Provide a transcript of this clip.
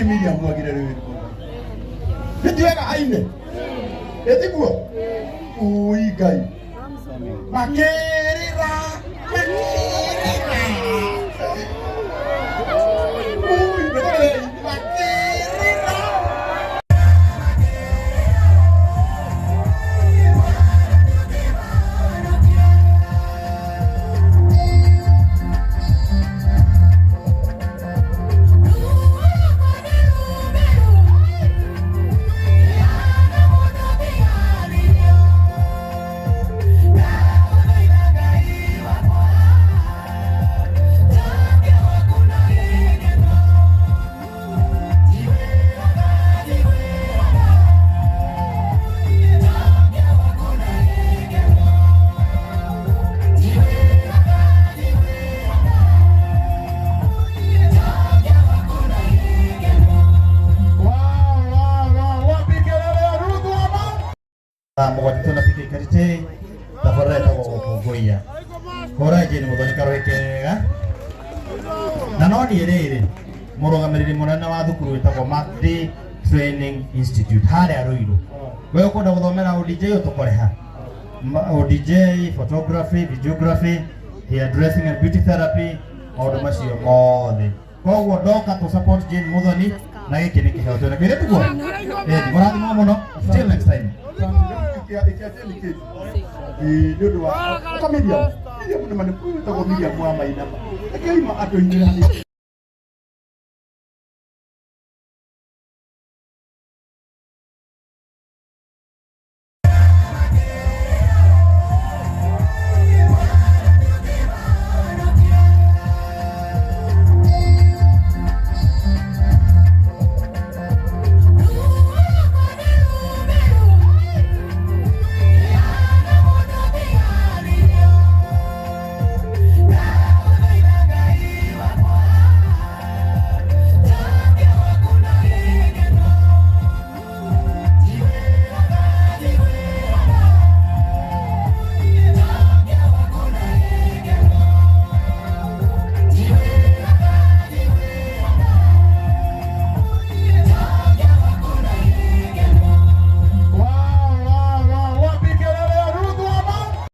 Miriam wagire rwĩmbo nĩ ti wega aine ĩtiguo ui Ngai makĩrĩra makĩrĩra ui nĩtũrĩrei makĩrĩra. Mũgwanja tũna PK Karite tabarĩra ĩtagwo gũkũngũiya hũra Jane Mũthoni karũĩ kega na no niĩ rĩrĩ mũrũgamĩrĩri mũnene wa thukuru wĩtagwo Mark D Training Institute harĩa Ruiru. We ũkwenda gũthomera ODJ ũtũkore ha ODJ, photography, videography, hair dressing and beauty therapy, maũndũ macio mothe. Koguo ndoka tũ support Jane Muthoni na gĩkĩ nĩ kĩheo twĩna kĩrĩ tiguo. Mũrathimwo mũno. Till next time. Ikia ikia Jane kĩ nĩ ũndũ wa ka Miriam. Miriam nĩ mani wĩtagwo Miriam wa Mainama. Rekei ma andũ inĩ hanini.